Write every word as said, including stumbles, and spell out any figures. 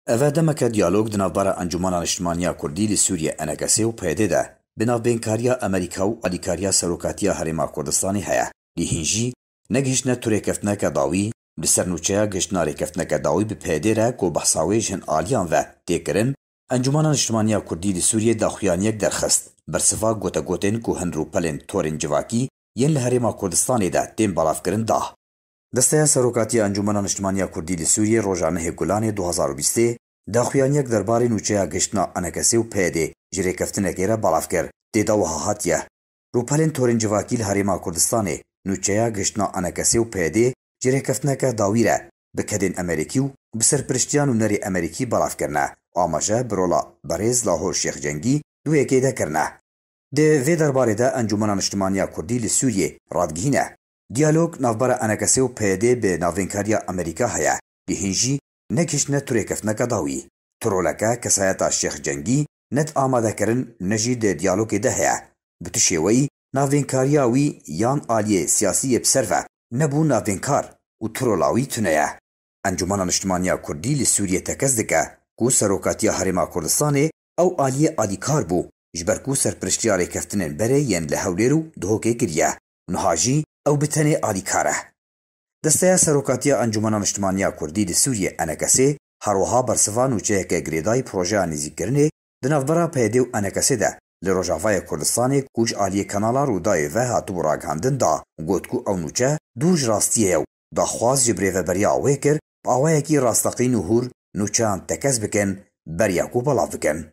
Eve demeke diyalog di navbera Encûmena Niştimaniya Kurdî li Sûriyê, ENKSê, û PYDê de bi navbênkariya Amerîka û alîkariya Serokatiya Herêma Kurdistanê heye. Lê hîn jî negihiştine tu rêkeftineke dawî. Li ser nûçeya gihiştina rêkeftineke dawî bi PYDê re ku behsa wê ji hin aliyan ve tê kirin, Encûmena Niştimaniya Kurdî li Sûriyê daxuyaniyek derxist, bersiva gotegotên ku hin rûpelên torên civakî yên li Herêma Kurdistanê de tên belavkirin da. Desteya Serokatiya Encûmena Niştimaniya Kurdî li Sûriyê roja nehê Gulanê du hazar û bîstê daxuyaniyek derbarê nûçeya gihiştina ENKSê û PYDê ji rêkeftinekê re belav kir. Tê de wiha hatiye: Rûpelên torên civakî li Herêma Kurdistanê nûçeya gihiştina ENKSê û PYDê ji rêkeftineke dawî re bi kedên Amerîkî û bi serpiriştiyan û nerê Amerîkî belav kirine. Amaje bi rola berêz Lahor Şêx Cengî di wê yekê de kirine. Di vê derbarê de Encûmena Niştimaniya Kurdî li Sûriyê radigihîne, diyalog navbera ENKSê û PYDê bi navbênkariya Amerîka heye, lê hîn jî negihiştine tu rêkeftineke dawî. Tu roleke kesayeta Şêx Cengî ne di amadekirin ne jî di diyalogê de heye. Bi tu şêweyî navbênkariya wî yan aliyê siyasî yê bi ser ve nebû navbênkar û tu rola wî tune ye. Encûmena Niştimaniya Kurdî li Sûriyê tekez dike ku Serokatiya Herêma Kurdistanê ew aliyê alîkar bû, ji ber ku serpiriştiya rêkeftinên berê yên li Hewlêr û Duhokê kiriye. Niha jî ew bi tenê alîkar e. Desteya Serokatiya Encûmena Niştimaniya Kurdî li Sûriyê, ENKSê, her wiha bersiva nûçeyeke girêdayî projeya nêzîkkirinê di navbera PYDê û ENKSê de li Rojavayê Kurdistanê ku ji aliyê Kanala Rûdawê ve hatibû ragihandin da û got ku ew nûçe dûr ji rastiyê ye û daxwaz ji birêveberiya wê kir bi awayekî rasteqîn û hûr nûçeyan tekez bikin, beriya ku belav bikin.